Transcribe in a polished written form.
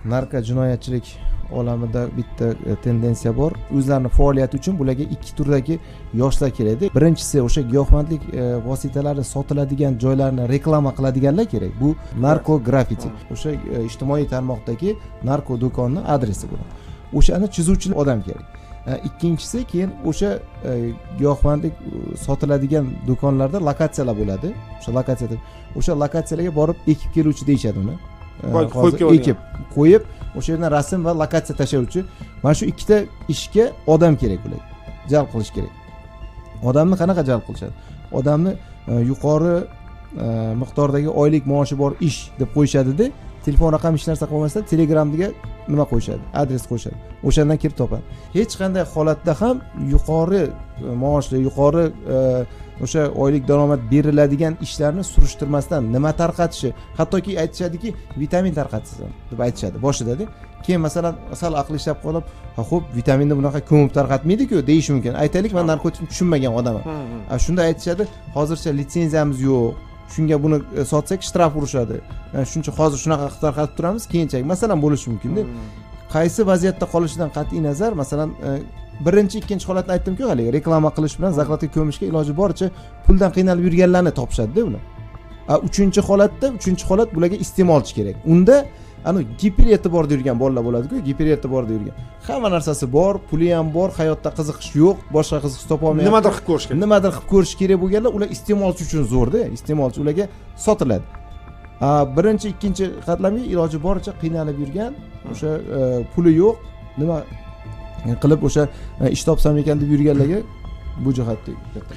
Narko jinoyatchilik olamida bitta tendensiya bor. O'zlarini faoliyati uchun bularga ikki turdagi yoshlar kerakda. Birinchisi o'sha giyohvandlik vositalari sotiladigan joylarni reklama qiladiganlar kerak. Bu narko graffiti. O'sha ijtimoiy tarmoqdagi narko do'konni adresi bu. O'shani chizuvchi odam kerak. Ikkinchisi keyin o'sha giyohvandlik sotiladigan do'konlarda lokatsiyalar bo'ladi. O'sha lokatsiyada, o'sha lokatsiyalarga borib ekib keluvchi deyishadi uni. Ekib qo'yib o'sha yerdan rasm va lokatsiya tashlovchi. Mana shu ikkita ishga odam kerak ularga. Jalb qilish kerak. Odamni qanaqa jalb qilishadi? Odamni yuqori miqdordagi oylik maoshi bor ish deb qo'yishadi-da, telefon raqami hech narsa qo'ymasdan Telegramga nima qo'yishadi? Adres qo'yishadi. O'shandan kirib topadi. Hech qanday holatda ham yuqori maoshli, yuqori o'sha oylik daromad beriladigan ishlarni surishtirmasdan nima tarqatishi, hattoki aytishadiki, vitamin tarqatsin deb aytishadi boshida-da. Keyin masalan sal aqli ishlab qolib, ha xo'p, vitaminni bunaqa ko'mib tarqatmaydi-ku deyish mumkin. Aytaylik, men narkotikni tushunmagan odamman. Shunda aytishadi, hozircha litsenziyamiz yo'q. Shunga buni sotsak shtraf urishadi. Shuncha hozir shunaqa qilib tarqatib turamiz, keyinchalik masalan bo'lishi mumkin-da. Qaysi vaziyatda qolishidan qat'iy nazar, masalan, birinchi, ikkinchi holatni aytdim-ku, haligi reklama qilish bilan zaklatga ko'mishga iloji boricha puldan qiynalib yurganlarni topishadi-da ular. Uchinchi holatda, uchinchi holat bularga iste'molchi kerak. Unda ana giper e'tiborda yurgan bolalar bo'ladi-ku, giper e'tiborda yurgan. Hamma narsasi bor, puli ham bor, hayotda qiziqish yo'q, boshqa qiziqish topa olmayapti. Nimadir qilib ko'rish kerak. Nimadir qilib ko'rish kerak bo'lganlar, ular iste'molchi uchun zo'rda, iste'molchi ularga sotiladi. Birinchi, ikkinchi qatlamga iloji boricha qiynalib yurgan, o'sha puli yo'q, nima qilib o'sha ish topsam ekan deb yurganlarga bu jihatda katta.